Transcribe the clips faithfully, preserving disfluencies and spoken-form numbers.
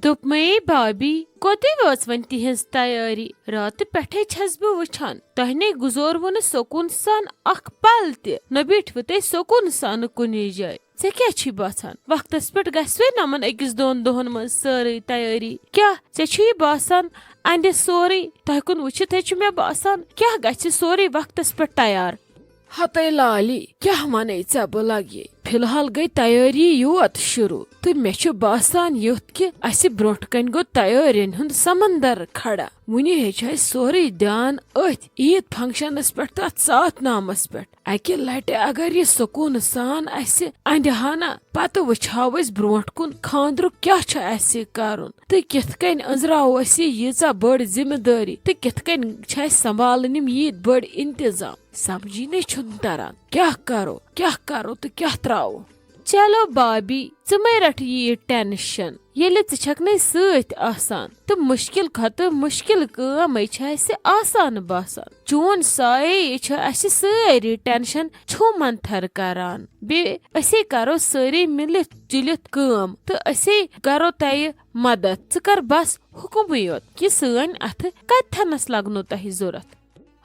دوٚپمَے بابی، کوٚتٕے وٲژ وۄنۍ تِہنٛز تیٲری؟ راتہٕ پٮ۪ٹھَے چھَس بہٕ وٕچھان، تۄہہِ نے گُزوروٕ نہٕ سکوٗن سان اکھ پل تہِ، نہ بیٖٹھوٕ تُہۍ سکوٗن سان کُنی جایہِ۔ ژےٚ کیٛاہ چھی باسان، وقتس پٮ۪ٹھ گژھِ وۄنۍ نمن أکِس دۄن دۄہن منٛز سٲرٕے تیٲری؟ کیٛاہ ژےٚ چھُے باسان اندِ سورُے؟ تۄہہِ کُن وٕچھِتھے چھُ مےٚ باسان، کیٛاہ گژھِ سورُے وقتس پٮ۪ٹھ تیار؟ ہتے لالی، کیٛاہ ونے ژےٚ بہٕ لگے؟ فی الحال گٔے تیٲری یوت شروع، تہٕ مےٚ چھُ باسان یُتھ کہِ اسہِ برونٛٹھ کنہِ گوٚو تیٲرین ہُنٛد سمندر کھڑا۔ وُنہِ ہے چھُ اسہِ سورُے دیان أتھۍ عید فنکشنس پٮ۪ٹھ تہٕ اتھ ساتھ نامس پٮ۪ٹھ۔ اکہِ لٹہِ اگر یہِ سکوٗنہٕ سان اسہِ اندِ ہا نا، پتہٕ وٕچھہاو أسۍ برونٛٹھ کُن خاندرُک کیٛاہ چھُ اسہِ کرُن تہٕ کِتھ کٔنۍ أنٛزراوو أسۍ یہِ ییٖژاہ بٔڑ ذمہٕ دٲری تہٕ کِتھ کٔنۍ چھِ اسہِ سنبھالٕنۍ یِم ییٖتۍ بٔڑۍ انتظام۔ سمجھی نے چھُنہٕ تران، کیٛاہ کرو، کیٛاہ کرو تہٕ کیٛاہ ترٛاوو؟ چلو بابی، ژٕ مَے رَٹھ یہِ ٹینشن۔ ییٚلہِ ژٕ چھَکھ نے سۭتۍ آسان، تہٕ مُشکِل کھۄتہٕ مُشکِل کٲمے چھِ اَسہِ آسان باسان۔ چون سایے چھُ اَسہِ سٲری ٹینشن چھُ منتھر کران۔ بیٚیہِ أسے کرو سٲری مِلِتھ جُلِتھ کٲم تہٕ أسے کرو تۄہہِ مدد۔ ژٕ کر بس حُکمٕے یوت کہِ سٲنۍ اَتھٕ کتہِ تھنس لگنو تۄہہِ ضروٗرت؟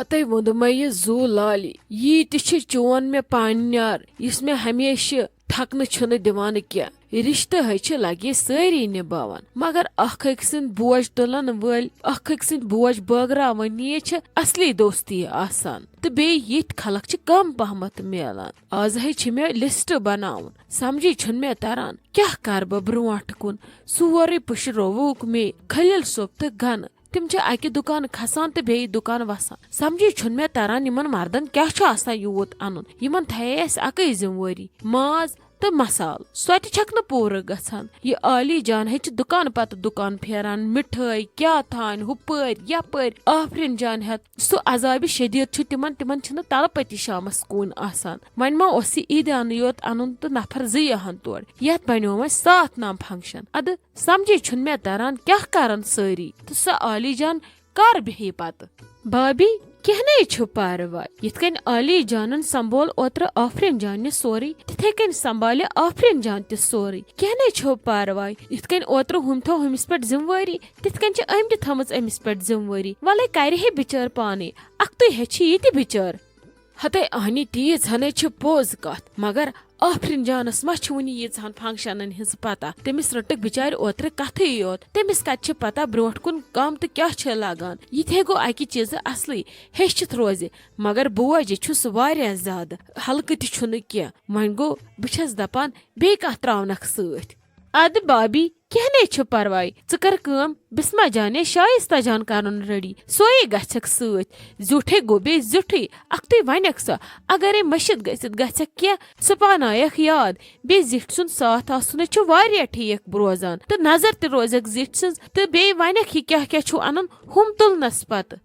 ہتے ووٚنُمے یہِ زُو لالی، یی تہِ چھُ چون مےٚ پانیار، یُس مےٚ ہمیشہٕ تھکنہٕ چھُنہٕ دِوان کینٛہہ۔ رِشتہٕ ہے چھِ لگے سٲری نِباوان، مگر اکھ أکۍ سٕنٛدۍ بوج تُلن وٲلۍ، اکھ أکۍ سٕنٛدۍ بوج بٲگراوٲنی چھِ اصلی دوستی آسان۔ تہٕ بیٚیہِ یِتھۍ خلق چھِ کم پہمتھ میلان۔ از ہے چھِ مےٚ لسٹ بناوُن، سمجھی چھُنہٕ مےٚ تران، کیٛاہ کرٕ بہٕ برونٛٹھ کُن؟ سورُے پُشرووُکھ مے خلیل صٲب تہٕ گنہٕ۔ تِم چھِ اکہِ دُکانہٕ کھسان تہٕ بیٚیہِ دُکان وسان۔ سمجھی چھُنہٕ مےٚ تران، یِمن مردن کیٛاہ چھُ آسان یوٗت انُن؟ یِمن تھایے اسہِ اکٕے ذمہٕ وٲری، ماز تہٕ مسالہٕ۔ سۄ تہِ چھکھ نہٕ پوٗرٕ گژھان۔ یہِ عالی جان ہے چھِ دُکان پتہٕ دُکان پھیران، مِٹھٲے کیٛاہ تھانۍ، ہُپٲرۍ یپٲرۍ۔ آفرین جان ہٮ۪تھ سُہ عذابِ شدیٖد چھُ تِمن، تِمن چھِنہٕ تلہٕ پٔتی شامس کُن آسان۔ وۄنۍ ما اوس یہِ عیٖدیانہٕ یوت انُن تہٕ نفر زٕ یِہن تور؟ یتھ بنیوو وۄنۍ ساتھ نام فنکشن۔ ادٕ سمجھے چھُنہٕ مےٚ تران، کیٛاہ کرن سٲری؟ تہٕ سۄ عالی جان کر بیٚہہِ پتہٕ؟ بابی، کینٛہہ نے چھُ پرواے۔ یِتھ کٔنۍ عالی جانن سنبھول اوترٕ آفرین جانہِ سورُے، تِتھے کٔنۍ سنبھالہِ آفرین جان تہِ سورُے۔ کینٛہہ نے چھُ پرواے۔ یِتھ کٔنۍ اوترٕ ہُمۍ تھٲو ہُمِس پٮ۪ٹھ ذمہٕ وٲری، تِتھ کٔنۍ چھِ أمۍ تہِ تھٲومٕژ أمِس پٮ۪ٹھ ذمہٕ وٲری۔ ولے کرِ ہے بِچٲر پانے، اکھتُے ہے چھِ یہِ تہِ بِچٲر۔ ہتے اہنی، تیٖژ ہنے چھِ پوٚز کتھ، مگر آفرین جانس ما چھِ وُنہِ ییٖژہن فنکشنن ہٕنٛز پتہ؟ تٔمِس رٔٹٕکھ بِچارِ اوترٕ کتھٕے یوت، تٔمِس کتہِ چھِ پتہ برونٛٹھ کُن کم تہٕ کیٛاہ چھِ لگان؟ یہِ تہِ ہے گوٚو اکہِ چیٖزٕ اصلٕے، ہیٚچھِتھ روزِ، مگر بوج چھُس واریاہ زیادٕ، ہلکہٕ تہِ چھُنہٕ کینٛہہ۔ وۄنۍ گوٚو، بہٕ چھس دپان، بیٚیہِ کانٛہہ تراونکھ سۭتۍ۔ ادٕ بابی، کینٛہہ نے چھُ پرواے، ژٕ کر کٲم، بسمہ جانے شایستہ جان کرُن ریڈی، سوے گژھکھ سۭتۍ۔ زیُٹھے گوٚو بیٚیہِ زیُٹھُے، اکھتُے ونکھ سۄ، اگرے مٔشِتھ گٔژھِتھ گژھکھ کینٛہہ، سُہ پانایکھ یاد۔ بیٚیہِ زِٹھۍ سُنٛد ساتھ آسُن چھُ واریاہ ٹھیٖک روزان، تہٕ نظر تہِ روزکھ زِٹھۍ سٕنٛز، تہٕ بیٚیہِ ونکھ یہِ کیٛاہ کیٛاہ چھُو انُن، ہُم تُلنس پتہٕ۔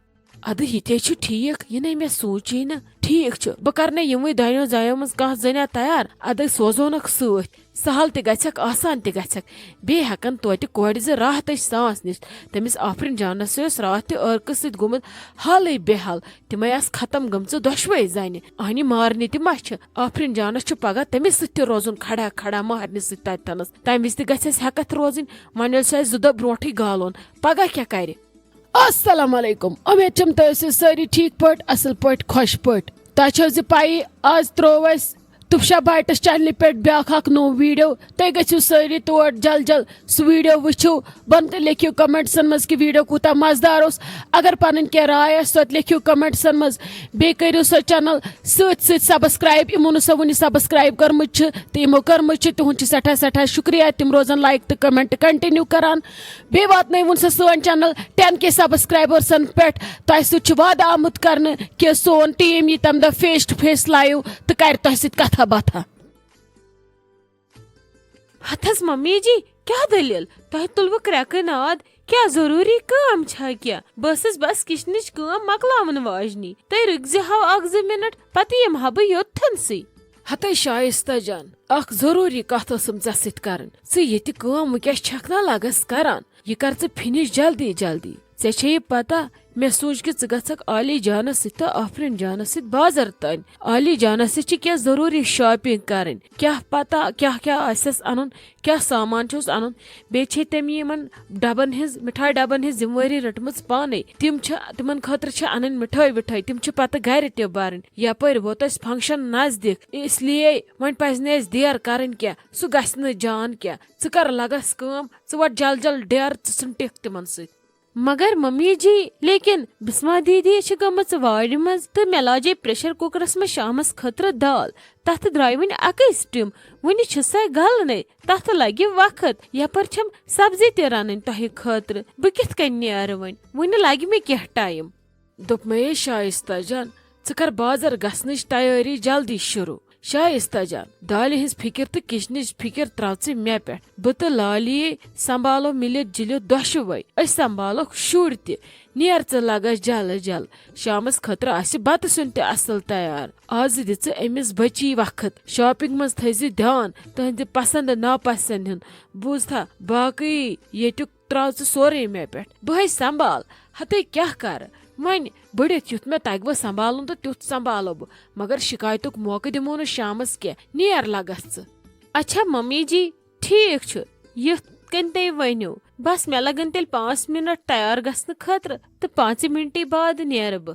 ادٕ یہِ تے چھُ ٹھیٖک، یہِ نے مےٚ سوٗنچے نہٕ۔ ٹھیٖک چھُ، بہٕ کرنے یِموٕے دۄنیو زایو منٛز کانٛہہ زٔنیا تیار، ادے سوزونکھ سۭتۍ۔ سہل تہِ گژھکھ، آسان تہِ گژھکھ۔ بیٚیہِ ہٮ۪کن توتہِ کورِ زٕ راحتٕچ سانس نِتھ۔ تٔمِس آفرین جانس اوس راتھ تہِ عٲرقہٕ سۭتۍ گوٚمُت حالٕے بے حال۔ تِمے آسہٕ ختم گٔمژٕ دۄشوے زنہِ۔ اہنہِ مارنہِ تہِ ما چھِ؟ آفرین جانس چھُ پگاہ تٔمِس سۭتۍ تہِ روزُن کھڑا کھڑا مہرنہِ سۭتۍ تتہِ تھنس۔ تمہِ وِزِ تہِ گژھِ اسہِ ہٮ۪کتھ روزٕنۍ۔ وۄنۍ ییٚلہِ سُہ اسہِ زٕ دۄہ برونٹھٕے گالون، پگاہ کیٛاہ کرِ؟ السلام علیکم، امید چھم تُہۍ ٲسِو سٲری ٹھیٖک پٲٹھۍ، اصل پٲٹھۍ، خۄش پٲٹھۍ۔ تۄہہِ چھو زِ پَیی، آز ترٛوو اَسہِ تُفشا بایٹس چینلہِ پٮ۪ٹھ بیٛاکھ اکھ نوٚو ویٖڈیو۔ تُہۍ گٔژھِو سٲری تور جل جل سُہ ویٖڈیو وٕچھِو۔ بۄنہٕ کَنہِ لیکھِو کمنٹسن منٛز کہِ ویٖڈیو کوٗتاہ مزٕدار اوس۔ اگر پنٕنۍ کینٛہہ راے آسہِ، سۄ تہِ لیکھِو کمنٹسن منٛز۔ بیٚیہِ کٔرِو سۄ چینل سۭتۍ سۭتۍ سبسکرایب، یِمو نہٕ سۄ وُنہِ سبسکرایب کٔرمٕژ چھِ تہٕ یِمو کٔرمٕژ چھِ، تِہُنٛد چھُ سٮ۪ٹھاہ سٮ۪ٹھاہ شُکریہ۔ تِم روزن لایک تہٕ کمنٹ کنٹِنیو کران۔ بیٚیہِ واتنٲوُن سۄ سٲنۍ چینل ٹین کے سبسکرایبرسن پٮ۪ٹھ۔ تۄہہِ سۭتۍ چھُ وعدٕ آمُت کرنہٕ کہِ سون ٹیٖم یی تمہِ دۄہ فیس ٹو فیس لایو تہٕ کرِ تۄہہِ سۭتۍ کتھا باتھا۔ ہتس ممی جی، کیٛاہ دٔلیٖل؟ تۄہہِ تُلوٕ کرٛٮ۪کہٕ ناد؟ کیٛاہ ضروٗری کٲم چھا کینٛہہ؟ بہٕ ٲسٕس بس کچنٕچ کٲم مۄکلاوَن واجنی۔ تُہۍ رُکزِ ہاو اکھ زٕ منٹ، پتہٕ یِمہٕ ہا بہٕ یوٚتتھنسٕے۔ ہتے شایستہ جان، اکھ ضروٗری کتھ ٲسٕم ژےٚ سۭتۍ کرٕنۍ۔ ژٕ ییٚتہِ کٲم وٕنکیٚس چھکھ نا لگس کران، یہِ کر ژٕ فنش جلدی جلدی۔ ژےٚ چھے یہِ پتہ، مےٚ سوٗنٛچ کہِ ژٕ گژھکھ عالی جانس سۭتۍ تہٕ آفرین جانس سۭتۍ بازر تانۍ۔ عالی جانس سۭتۍ چھِ کینٛہہ ضروٗری شاپنگ کرٕنۍ۔ کیٛاہ پتہ کیٛاہ کیٛاہ آسٮ۪س انُن، کیٛاہ سامان چھُس انُن۔ بیٚیہِ چھے تٔمۍ یِمن ڈبن ہٕنٛز، مِٹھایہِ ڈبن ہٕنٛز ذمہٕ وٲری رٔٹمٕژ پانے۔ تِم چھِ، تِمن خٲطرٕ چھِ انٕنۍ مِٹھٲے وِٹھٲے، تِم چھِ پتہٕ گرِ تہِ برٕنۍ۔ یپٲرۍ ووت اسہِ فنکشن نزدیٖک، اس لیے وۄنۍ پزِ نہٕ اسہِ دیر کرٕنۍ کینٛہہ۔ سُہ گژھِ نہٕ جان کینٛہہ۔ ژٕ کر لگس کٲم، ژٕ وٹ جل جل ڈیر، ژٕ ژھٕن ٹِکھ تِمن سۭتۍ۔ مگر ممی جی، لیکن بسما دیدی چھِ گٔمٕژ وارِ منٛز تہٕ مےٚ لاجے پریشر کُکرس منٛز شامس خٲطرٕ دال۔ تتھ درٛاے وُنہِ اکٕے سٹیم، وُنہِ چھِ سۄ گلنے۔ تتھ لگہِ وقت، یپٲرۍ چھم سبزی تہِ رنٕنۍ تۄہہِ خٲطرٕ۔ بہٕ کِتھ کٔنۍ نیرٕ وۄنۍ؟ وُنہِ لگہِ مےٚ کینٛہہ ٹایم۔ دوٚپمَے شائستہ جان، ژٕ کر بازر گژھنٕچ تیٲری جلدی شروع۔ شائستہ جان، دالہِ ہٕنٛز فکر تہٕ کچنٕچ فکر تراو ژٕ مےٚ پٮ۪ٹھ۔ بہٕ تہٕ لالیے سنبھالو مِلِتھ جُلِتھ دۄشوے۔ أسۍ سنبھالوکھ شُرۍ تہِ۔ نیر ژٕ لگس جل جل۔ شامس خٲطرٕ آسہِ بتہٕ سیُن تہِ اصل تیار۔ آز دِ ژٕ أمِس بچی وقت۔ شاپنگ منٛز تھٲیزِ دھیان، تہنٛدِ پسند ناپسند ہُنٛد۔ بوٗزتھا؟ باقٕے ییٚتیُک تراو ژٕ سورُے مےٚ پٮ۪ٹھ۔ بہٕ ہے سنبھال۔ ہتے کیٛاہ کرٕ؟ وۄنۍ بٔڑِتھ یُتھ مےٚ تگہِ وۄنۍ سنبھالُن تہٕ تیُتھ سنبھالو بہٕ، مگر شکایتُک موقعہٕ دِمو نہٕ شامس کینٛہہ۔ نیر لگس ژٕ۔ اچھا ممی جی، ٹھیٖک چھُ، یِتھ کٔنۍ تُہۍ ؤنِو۔ بس مےٚ لگن تیٚلہِ پانٛژھ منٹ تیار گژھنہٕ خٲطرٕ تہٕ پانٛژِ منٹی بعد نیرٕ بہٕ۔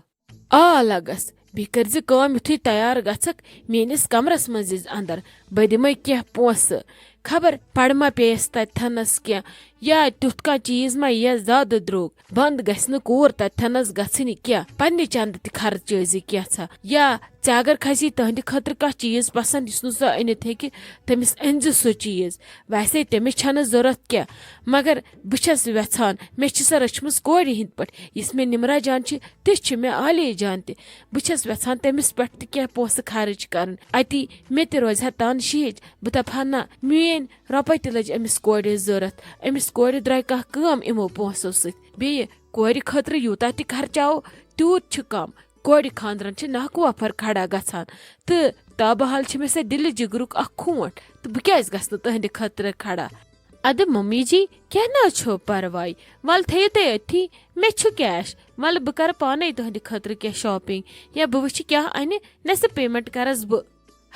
آ لگس، بیٚیہِ کٔرزِ کٲم، یُتھُے تیار گژھکھ، میٲنِس کمرس منٛز یِزِ اندر، بہٕ دِمے کینٛہہ پونٛسہٕ۔ خبر پڑٕ ما پیٚیس تتہِ تھنس کینٛہہ، یا تیُتھ کانٛہہ چیز ما یِیس زیادٕ درٛوگ۔ بند گژھِ نہٕ کوٗر تتہِ تھنس گژھٕنۍ کینٛہہ، پننہِ چندٕ تہِ خرچٲوزِ کینٛژھا۔ یا ژےٚ اگر کھسی تہنٛدِ خٲطرٕ کانٛہہ چیز پسند یُس نہٕ سۄ أنِتھ ہیٚکہِ، تٔمِس أنزِ سُہ چیز۔ ویسے تٔمِس چھنہٕ ضروٗرت کینٛہہ، مگر بہٕ چھس یژھان، مےٚ چھِ سۄ رٔچھمٕژ کورِ ہٕنٛدۍ پٲٹھۍ، یِژھ مےٚ نمرہ جان چھِ، تِژھ چھِ مےٚ عالی جان تہِ۔ بہٕ چھس یژھان تٔمِس پٮ۪ٹھ تہِ کینٛہہ پونٛسہٕ خرٕچ کرٕنۍ۔ اتی مےٚ تہِ روزِ ہا تن شیٖج۔ بہٕ دپہٕ ہا، نہ، میٲنۍ رۄپے تہِ لٔج أمِس کورِ ضروٗرت۔ أمِس کورِ درٛاے کانٛہہ کٲم یِمو پونٛسو سۭتۍ۔ بیٚیہِ کورِ خٲطرٕ یوٗتاہ تہِ خرچاوو، تیوٗت چھُ کم۔ کورِ خانٛدرن چھِ ناکوفر کھڑا گژھان۔ تہٕ تابحال چھِ مےٚ سۄ دِلہِ جِگرُک اکھ کھونٹ۔ تہٕ بہٕ کیازِ گژھٕ نہٕ تُہنٛدِ خٲطرٕ کھڑا؟ ادٕ ممی جی، کینٛہہ نہ چھُ پرواے۔ ول تھٲیِو تُہۍ أتھی، مےٚ چھُ کیش۔ ولہٕ بہٕ کرٕ پانے تُہنٛدِ خٲطرٕ کینٛہہ شاپنگ، یا بہٕ وٕچھِ کیٛاہ انہِ، نصف پیمنٹ کرس بہٕ۔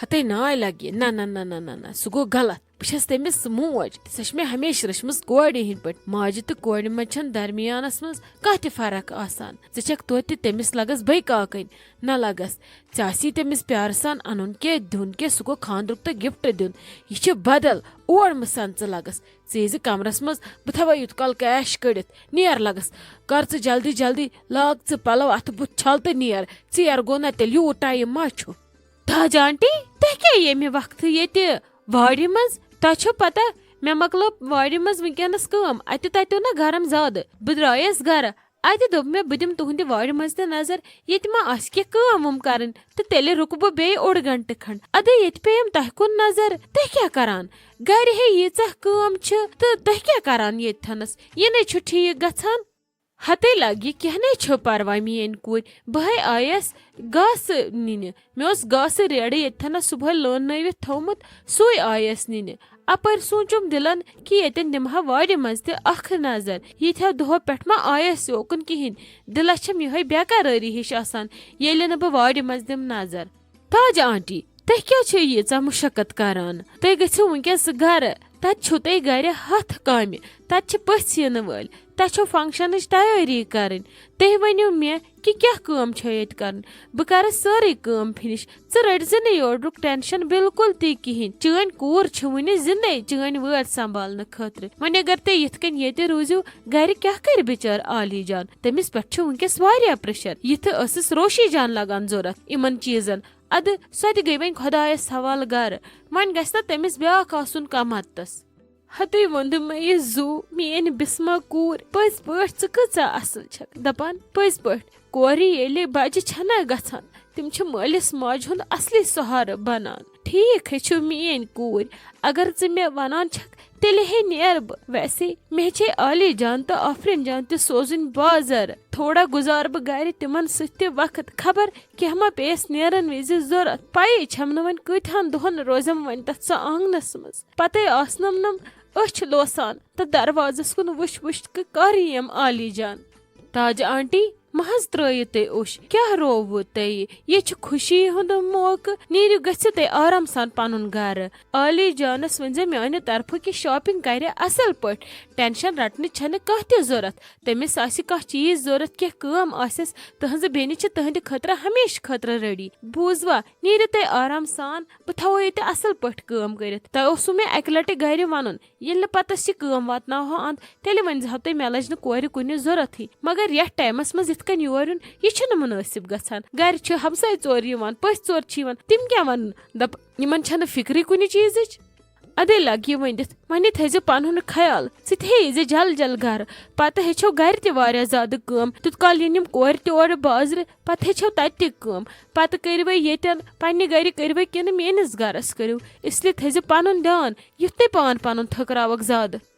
ہتے ناے لگہِ، نہ نہ نہ نہ نہ نہ، سُہ گوٚو غلط۔ بہٕ چھس تٔمِس موج، تہٕ سۄ چھِ مےٚ ہمیشہِ رٔچھمٕژ کورِ ہٕنٛدۍ پٲٹھۍ۔ ماجہِ تہٕ کورِ منٛز چھنہٕ درمیانس منٛز کانٛہہ تہِ فرق آسان۔ ژٕ چھکھ توتہِ تٔمِس لگس بٔے کاکٕنۍ۔ نہ لگس، ژےٚ آسی تٔمِس پیارٕ سان انُن کینٛہہ، دیُن کینٛہہ، سُہ گوٚو خانٛدرُک تہٕ گفٹ دیُن۔ یہِ چھِ بدل، اور مہٕ سن ژٕ لگس۔ ژٕ ییٖزِ کمرس منٛز، بہٕ تھاوے یوٗت کال کیش کٔڑِتھ۔ نیر لگس، کر ژٕ جلدی جلدی، لاگ ژٕ پلو اتھٕ بُتھ چھل تہٕ نیر۔ ژیر گوٚو نہ تیٚلہِ، یوٗت ٹایم ما چھُ؟ تاج آنٹی، تُہۍ کیٛاہ ییٚمہِ وقتہٕ ییٚتہِ وارِ منٛز؟ تۄہہِ چھو پتہ، مےٚ مۄکلٲو وارِ منٛز وٕنکیٚنس کٲم۔ اتہِ تتہِ نہ گرم زیادٕ۔ بہٕ درٛایس گرٕ۔ اتہِ دوٚپ مےٚ، بہٕ دِمہٕ تُہنٛدِ وارِ منٛز تہِ نظر، ییٚتہِ ما آسہِ کینٛہہ کٲم وٲم کرٕنۍ، تہٕ تیٚلہِ رُکہٕ بہٕ بیٚیہِ اوٚڑ گنٹہٕ کھنٛڈ۔ ادٕ ییٚتہِ پیٚیَم تۄہہِ کُن نظر۔ تُہۍ کیٛاہ کران؟ گرِ ہے ییٖژاہ کٲم چھِ، تہٕ تُہۍ کیٛاہ کران ییٚتہِ تھنس؟ یہِ نے چھُ ٹھیٖک گژھان۔ ہتے لگہِ، کینٛہہ نے چھُ پرواے میٲنۍ کورِ، بہٕ ہے آیس گاسہٕ نِنہِ۔ مےٚ اوس گاسہٕ ریڑٕ ییٚتہِ تھنس صبحٲے لٲننٲوِتھ تھوٚومُت، سُے آیس نِنہِ۔ اپٲرۍ سوٗنچُم دِلن کہِ ییٚتٮ۪ن دِمہٕ ہا وارِ منٛز تہِ اکھ نظر، ییٖتۍ ہا دۄہو پٮ۪ٹھ ما آیس یوکُن کِہینۍ۔ دِلس چھم یِہے بے قرٲری ہِش آسان، ییٚلہِ نہٕ بہٕ وارِ منٛز دِمہٕ نظر۔ تاج آنٹی، تُہۍ کیٛاہ چھِو ییٖژاہ مُشقت کران؟ تُہۍ گٔژھِو وٕنکیٚس گرٕ، تتہِ چھِو تُہۍ گرِ ہتھ کامہِ، تتہِ چھِ پٔژھۍ یِنہٕ وٲلۍ، تۄہہِ چھو فنکشنٕچ تیٲری کرٕنۍ۔ تُہۍ ؤنِو مےٚ کہِ کیٛاہ کٲم چھےٚ ییٚتہِ کرٕنۍ، بہٕ کرٕ سٲرٕے کٲم فنش۔ ژٕ رٔٹۍ زِ نہٕ یورُک ٹینشن بالکل تہِ کِہینۍ۔ چٲنۍ کوٗر چھِ وُنہِ زندے چٲنۍ وٲرۍ سنبھالنہٕ خٲطرٕ۔ وۄنۍ اگر تُہۍ یِتھ کٔنۍ ییٚتہِ روٗزِو، گرِ کیٛاہ کرِ بِچٲر عالی جان؟ تٔمِس پٮ۪ٹھ چھُ وٕنکیٚس واریاہ پریشر۔ یِتھٕ ٲسٕس روشی جان لگان ضروٗرت یِمن چیٖزن۔ ادٕ سۄ تہِ گٔے وۄنۍ خۄدایس حوالہٕ گرٕ۔ وۄنۍ گژھِ نا تٔمِس بیٛاکھ آسُن کانٛہہ مدتس۔ ہتے ووٚنُم مےٚ یہِ زُو، میٲنۍ بسمہ کوٗر، پٔزۍ پٲٹھۍ ژٕ کۭژاہ اصل چھکھ۔ دپان پٔزۍ پٲٹھۍ، کورِ ییٚلہِ بجہِ چھنہ گژھان، تِم چھِ مٲلِس ماجہِ ہُنٛد اصلی سہارٕ بنان۔ ٹھیٖک ہے چھُ میٲنۍ کوٗر، اگر ژٕ مےٚ ونان چھکھ، تیٚلہِ ہے نیرٕ بہٕ۔ ویسے مےٚ چھے عالی جان تہٕ آفرین جان تہِ سوزٕنۍ بازر۔ تھوڑا گُزارٕ بہٕ گرِ تِمن سۭتۍ تہِ وقت۔ خبر کینٛہہ ما پیٚیس نیرن وِزِ ضروٗرت۔ پیی چھم نہٕ وۄنۍ کۭتہن دۄہن روزم وۄنۍ تتھ سۄ آنگنس منٛز۔ پتے آسنم نم أچھ لوسان تہٕ دروازس کُن وٕچھ وٕچھ کہِ کر یِیم عالی جان۔ تاج آنٹی، مہ حظ ترٲیِو تُہۍ اوٚش، کیٛاہ رووُ تۄہہِ؟ ییٚتہِ چھُ خوشی ہُنٛد موقعہٕ، نیٖرِو گٔژھِو تُہۍ آرام سان پنُن گرٕ۔ عالی جانس ؤنۍزیو میانہِ طرفہٕ کہِ shopping کرِ اصل پٲٹھۍ، tension رٹنٕچ چھنہٕ کانٛہہ تہِ ضروٗرت۔ تٔمِس آسہِ کانٛہہ چیٖز ضروٗرت، کینٛہہ کٲم آسٮ۪س، تٕہنٛزِ بیٚنہِ چھِ تُہنٛدِ خٲطرٕ ہمیشہٕ خٲطرٕ ready۔ بوٗزوا؟ نیٖرِو تُہۍ آرام سان، بہٕ تھاوو ییٚتہِ اصل پٲٹھۍ کٲم کٔرِتھ۔ تۄہہِ اوسوُ مےٚ اکہِ لٹہِ گرِ ونُن، ییٚلہِ نہٕ پتس یہِ کٲم واتناوہو اند، تیٚلہِ ؤنۍزِہو تُہۍ مےٚ لجہِ نہٕ کورِ کُنہِ ضروٗرتھٕے۔ مگر یتھ ٹایمس منٛز یِتھ کٔنۍ یور یُن، یہِ چھُنہٕ مُنٲسِب گژھان۔ گرِ چھِ ہمساے ژور یِوان، پٔژھۍ ژور چھِ یِوان، تِم کیٛاہ ونن؟ دپ، یِمن چھنہٕ فکرٕے کُنہِ چیٖزٕچ۔ ادے لگہِ یہِ ؤنِتھ، وۄنۍ تھٲیزِ پنُن خیال، ژٕ تہِ ہے ییٖزِ جل جل گرٕ۔ پتہٕ ہیٚچھو گرِ تہِ واریاہ زیادٕ کٲم۔ تیوٗت کال یِن یِم کورِ تہِ اورٕ بازرٕ، پتہٕ ہیٚچھو تتہِ تہِ کٲم۔ پتہٕ کٔرِوے ییٚتٮ۪ن، پننہِ گرِ کٔرِوے کِنہٕ میٲنِس گرس کٔرِو۔ اس لیے تھٲیزِ پنُن دیان، یُتھ نہٕ پان پنُن تھٔکراوکھ زیادٕ۔